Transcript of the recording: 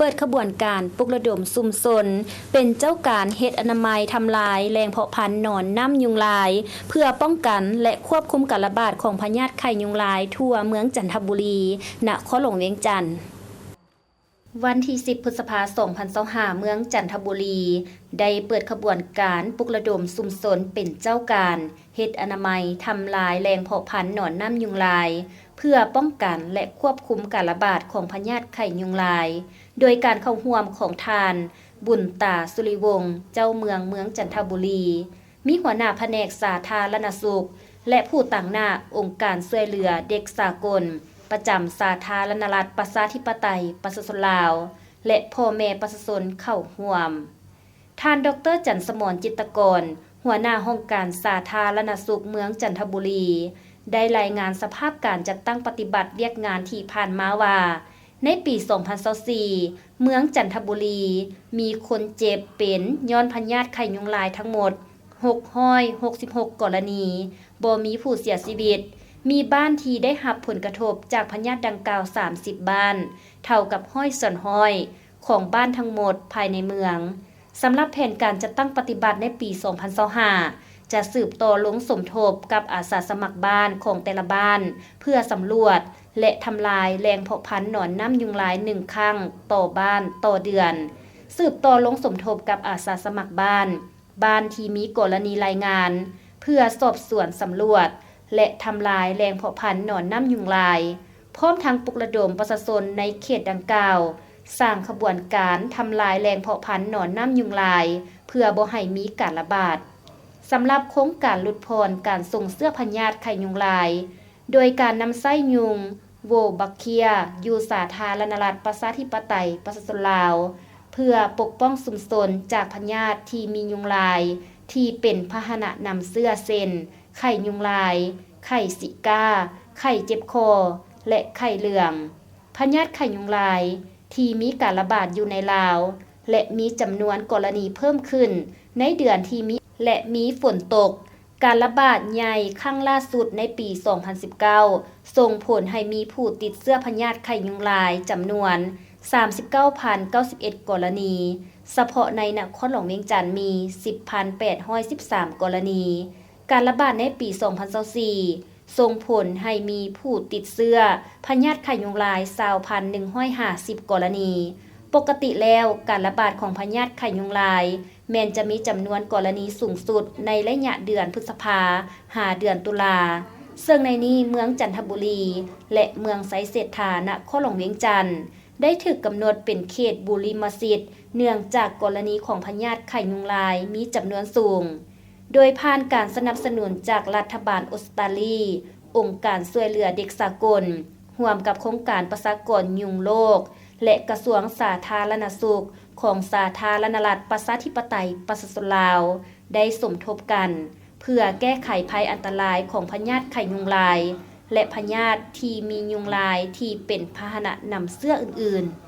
ເປີດຂະບວນການປຸກລະດົມຊຸມຊົນ ເປັນເຈົ້າການເຮັດອະນາໄມທຳລາຍແຫຼ່ງເພາະພັນໜອນນ້ຳຍຸງລາຍ ເພື່ອປ້ອງກັນ ແລະ ຄວບຄຸມການລະບາດຂອງພະຍາດໄຂ້ຍຸງລາຍທົ່ວເມືອງຈັນທະບູລີ, ນະຄອນຫຼວງວຽງຈັນ. ວັນທີສິບ ພຶດສະພາ ສອງພັນຊາວຫ້າ ເມືອງຈັນທະບູລີ ໄດ້ເປີດຂະບວນການປຸກລະດົມຊຸມຊົນເປັນເຈົ້າການເຮັດອະນາໄມທຳລາຍແຫຼ່ງເພາະພັນໜອນນ້ຳຍຸງລາຍ ເພື່ອປ້ອງກັນ ແລະ ຄວບຄຸມການລະບາດຂອງພະຍາດໄຂ້ຍຸງລາຍ ໂດຍການເຂົ້າຮ່ວມຂອງທ່ານ ບຸນຕາ ສຸລິວົງ ເຈົ້າເມືອງເມືອງຈັນທະບູລີ, ມີຫົວໜ້າພະແນກສາທາລະນະສຸກ ແລະ ຜູ້ຕາງໜ້າອົງການຊ່ວຍເຫຼືອເດັກສາກົນ ປະຈຳສາທາລະນະລັດ ປະຊາທິປະໄຕ ປະຊາຊົນລາວ ແລະ ພໍ່ແມ່ປະຊາຊົນເຂົ້າຮ່ວມ. ທ່ານ ດອກເຕີ ຈັນສະໝອນ ຈິດຕະກອນ ຫົວໜ້າຫ້ອງການສາທາລະນະສຸກເມືອງຈັນທະບູລີ ໄດ້ລາຍງານສະພາບການຈັດຕັ້ງປະຕິບັດວຽກງານທີ່ຜ່ານມາວ່າ, ໃນປີສອງພັນຊາວສີ່ ເມືອງຈັນທະບູລີ ມີຄົນເຈັບເປັນຍ້ອນພະຍາດໄຂ້ຍຸງລາຍທັງໝົດ ຫົກຮ້ອຍຫົກສິບຫົກ ກໍລະນີ, ບໍ່ມີຜູ້ເສຍຊີວິດ. ມີບ້ານທີ່ໄດ້ຮັບຜົນກະທົບຈາກພະຍາດດັ່ງກ່າວ ສາມສິບ ບ້ານ, ເທົ່າກັບຮ້ອຍສ່ວນຮ້ອຍຂອງບ້ານທັງໝົດພາຍໃນເມືອງ. ສຳລັບແຜນການຈັດຕັ້ງປະຕິບັດໃນປີສອງພັນຊາວຫ້າ ຈະສືບຕໍ່ລົງສົມທົບກັບອາສາສະໝັກບ້ານຂອງແຕ່ລະບ້ານ ເພື່ອສຳຫຼວດ ແລະ ທຳລາຍແຫຼ່ງເພາະພັນໜອນນ້ຳຍຸງລາຍໜຶ່ງຄັ້ງຕໍ່ບ້ານຕໍ່ເດືອນ, ສືບຕໍ່ລົງສົມທົບກັບອາສາສະໝັກບ້ານ ບ້ານທີ່ມີກໍລະນີລາຍງານ ເພື່ອສອບສວນສຳຫຼວດ ແລະ ທຳລາຍແຫຼ່ງເພາະພັນໜອນນ້ຳຍຸງລາຍ, ພ້ອມທັງປຸກລະດົມປະຊາຊົນໃນເຂດດັ່ງກ່າວ ສ້າງຂະບວນການທຳລາຍແຫຼ່ງເພາະພັນໜອນນ້ຳຍຸງລາຍ ເພື່ອບໍ່ໃຫ້ມີການລະບາດ. ສຳລັບໂຄງການຫຼຸດຜ່ອນການສົ່ງເຊື້ອພະຍາດໄຂ້ຍຸງລາຍ ໂດຍການນຳໃຊ້ຍຸງ ໂວບັກເຄຍ ຢູ່ສາທາລະນະລັດ ປະຊາທິປະໄຕ ປະຊາຊົນລາວ ເພື່ອປົກປ້ອງຊຸມຊົນຈາກພະຍາດທີ່ມີຍຸງລາຍທີ່ເປັນພາຫະນະນຳເຊື້ອ ເຊັ່ນ ໄຂ້ຍຸງລາຍ, ໄຂ້ຊິກາ, ໄຂ້ເຈັບຄໍ ແລະ ໄຂ້ເຫຼືອງ. ພະຍາດໄຂ້ຍຸງລາຍທີ່ມີການລະບາດຢູ່ໃນລາວ ແລະ ມີຈຳນວນກໍລະນີເພີ່ມຂຶ້ນໃນເດືອນທີ່ມີ ແລະ ມີຝົນຕົກ. ການລະບາດໃຫຍ່ຄັ້ງລ່າສຸດໃນປີສອງພັນສິບເກົ້າ ສົ່ງຜົນໃຫ້ມີຜູ້ຕິດເຊື້ອພະຍາດໄຂ້ຍຸງລາຍຈຳນວນສາມສິບເກົ້າພັນເກົ້າສິບເອັດກໍລະນີ, ສະເພາະໃນນະຄອນຫຼວງວຽງຈັນມີສິບພັນແປດຮ້ອຍສິບສາມກໍລະນີ. ການລະບາດໃນປີສອງພັນຊາວສີ່ ສົ່ງຜົນໃຫ້ມີຜູ້ຕິດເຊື້ອພະຍາດໄຂ້ຍຸງລາຍຊາວພັນໜຶ່ງຮ້ອຍຫ້າສິບກໍລະນີ. ປົກກະຕິແລ້ວ, ການລະບາດຂອງພະຍາດໄຂ້ຍຸງລາຍ ແມ່ນຈະມີຈຳນວນກໍລະນີສູງສຸດໃນໄລຍະເດືອນພຶດສະພາ ຫາເດືອນຕຸລາ, ເຊິ່ງໃນນີ້ເມືອງຈັນທະບູລີ ແລະ ເມືອງໄຊເສດຖາ ນະຄອນຫຼວງວຽງຈັນ ໄດ້ຖືກກຳນົດເປັນເຂດບຸລິມະສິດ ເນື່ອງຈາກກໍລະນີຂອງພະຍາດໄຂ້ຍຸງລາຍມີຈຳນວນສູງ. ໂດຍຜ່ານການສະໜັບສະໜູນຈາກລັດຖະບານອົດສະຕາລີ, ອົງການຊ່ວຍເຫຼືອເດັກສາກົນ, ຮ່ວມກັບໂຄງການປະຊາກອນຍຸງໂລກ ແລະ ກະຊວງສາທາລະນະສຸກ ຂອງສາທາລະນະລັດ ປະຊາທິປະໄຕ ປະຊາຊົນລາວ ໄດ້ສົມທົບກັນ ເພື່ອແກ້ໄຂໄພອັນຕະລາຍຂອງພະຍາດໄຂ້ຍຸງລາຍ ແລະ ພະຍາດທີ່ມີຍຸງລາຍທີ່ເປັນພາຫະນະນຳເຊື້ອອື່ນໆ.